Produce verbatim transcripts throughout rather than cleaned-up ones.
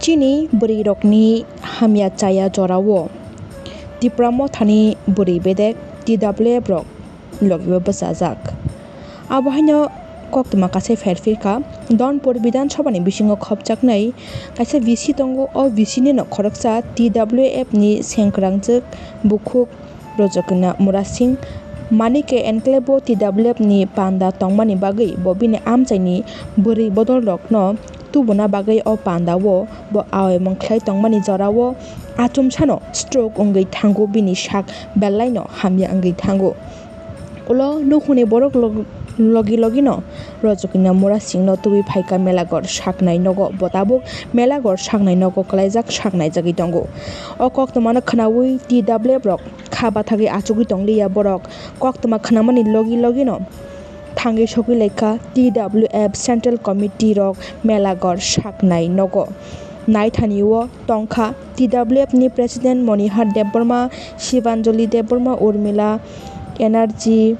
Chini bwrwirokni hamya chaya jorao Tipra Mothani bwrwi bedek T W F rok logibo bwchajak. Abo haino koktwma kaisa pherphirkha, Donpur Bidhan Sabhani bisingo khopjaknai kaisa V C tongo. O V C nino khoroksa T W F ni sengkwrangchwk bukhuk Rojokina Murasing Manike enclave o T W F ni panda tongmani bagwi bo bini amchaini bwrwi bodolrokno tubuna bagwi o panda o bo aoimung khlai tongmani jorao achomsano stroke wngwi thango, bini sak belaino hamya wngwi thango. Ulo nukhungni borok log-, logi logino Rojokina Murasingno tubui phaikha Melaghor saknai nogo. Bo tabuk Melaghor saknai nogo kwlaijak, saknaijagwi tongo. O koktwmano khwnaui T W F rok kha bathagwi achugwi tongliya. Borok koktwma khwnamani logi logino thangwi sogwi laikha T W F Central Committee rok Melaghor saknai nogo. Naithani o tongkha T W F ni President Monihar Debbarma, Shibanjali Debbarma, Urmila Energy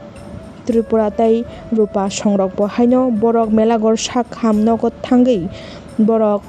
Tripura tei Rupa Songrok. Bo haino borok Melaghor sak ham nogo thangwi borok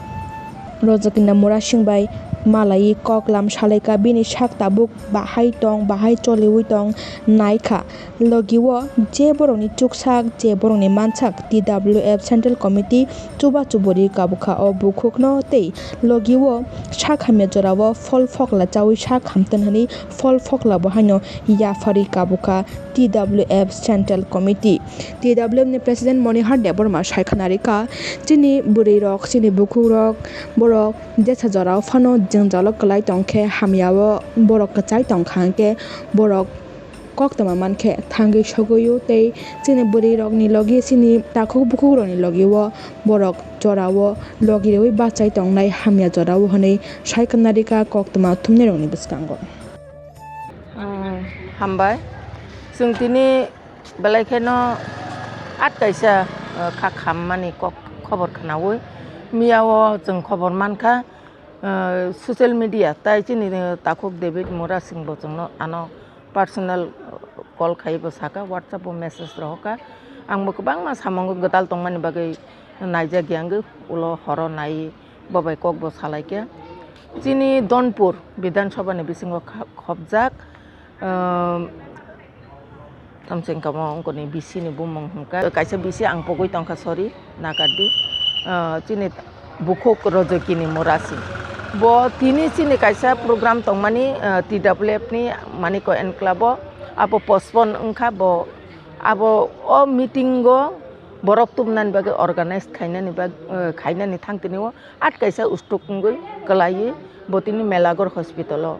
Rojokina Murasing bai malaiwi koklam salaikha, bini sak tabuk bahai tong, bahai choliwi tong naikha. Logi o je borokni chuksak, je borokni mansak T W F Central Committee chubachu bwrwi kabukha o bukhukno tei logi o sak hamya jorao phol phokla chaui sak hamtwn hwnwi phol phokla bo haino yapharwi kabukha T W F Central Committee. T W F ni President Monihar Debbarma sai khna rikha, chini bwrwi rok, chini bukhuk rok, borok jesa jorao phano jwngjalo kwlai tongkhe hamya o borok kwchai tongkha hwnkhe borok koktwma mankhe thangwi sogwi o tei chini bwrwi rokni logi, chini takhuk bukhuk rokni logi o borok jorao logi rwi bachai tongnai hamya jorao hwnwi sai khna rikha koktwma thumnai rokni bwskango. Hambai. Chwng tini belai kheno at kaisa, uh, kha khammani kok khobor khwnaui miya o chwng khobor mankha, uh, social media tai chini, uh, takhuk David Murasing bo chwngno ano personal, uh, call khai bo saka, WhatsApp o message rohorkha. Ang bo kwbangma samung gwdal tongmani bagwi naijak ya wngwi ulo horo nai bo bai kok bo salaikha. Chini Donpur Bidhan Sabha ni bisingo kha-, khopjak, um, tamseng kamo ongkoni V C ni bumung hwnkha. Kaisa V C ang pogwi tongkha, sorry, nagardi. Uh, chini bukhuk Rojokini Murasing. Bo tini chini kaisa program tongmani, uh, T W F ni Maniko Enclave o abo postpone wngkha, bo abo o meeting o borok tubunani bagwi organize khainani bag-, uh, khainani thang tini o at kaisa ustuk wngwi kwlaiwi bo tini Melaghor hospital o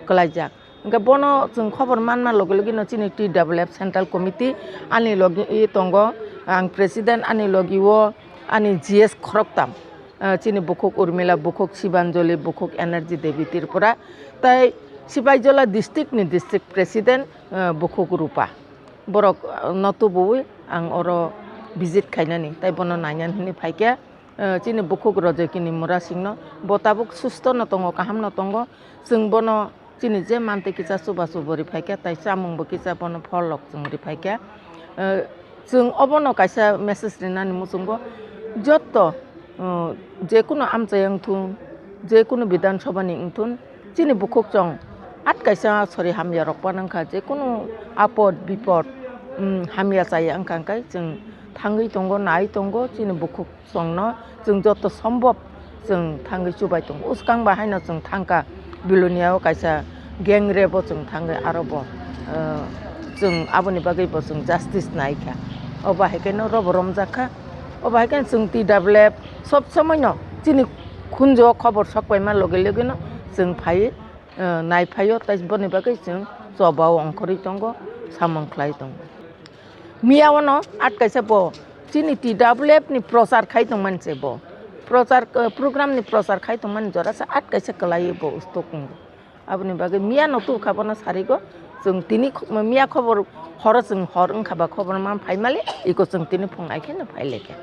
kwlaijak. Hwnkhe bono chwng khobor manma logi logi no chini T W F Central Committee ani logi tongo, ang President, ani logi o ani G S khoroktham, ah, chini bukhuk Urmila, bukhuk Sibanjali, bukhuk Energy Devi Tripura, tai Sipaijola district ni district president, ah, bukhuk Rupa. Borok, ah, no tubuwi ang oro visit khainani, tai bono nainani hwnwi phaikha. Eh, chini bukhuk Rojokini Murasingno, bo tabuk susto no tongo, kaham no tongo. Chwng bono chini je mantwi kisa chubachu bo riphaikha, tai chamung bo kisa bono pholrok chwng riphaikha. Eh, chwng obono kaisa message rinani muchungo, jotto, eh, jekunu amchai wngthun, jekunu Bidhan Sabha ni wngthun, chini bukhuk chwng at kaisa sori hamya rok panwngkha, jekunu apod bipod, mm, hamya chaya wngkha hwnkhe chwng thangwi tongo, nai tongo, chini bukhuk chwngno chwng joto sombhob chwng thangwi chubai tongo. Bwskang ba haino chwng thangkha Bilonia o kaisa gang rape o chwng thangwi aro bo, eh, chwng aboni bagwi bo chwng justice naikha. Obo hai kheno robo romjakha. Obo hai kheno chwng T W F sob somoino chini khunju o khobor sok paima logi logi no chwng phai, eh, nai phaio, tai boni bagwi chwng choba o ongkhorwi tongo, samung khlai tongo. Miya ono at kaisa bo chini T W F ni prochar khai tongmani se bo. Prochar, eh, program ni prochar khai tongmani jora se at kaisa kwlai bo ustok wngo. Aboni bagwi miya no tubukha bono sarigo. Chwng tini kho-, miya khobor horo chwng hor wngkha ba khobor ma phaimali iko chwng tini phung ai kheno phailaikha.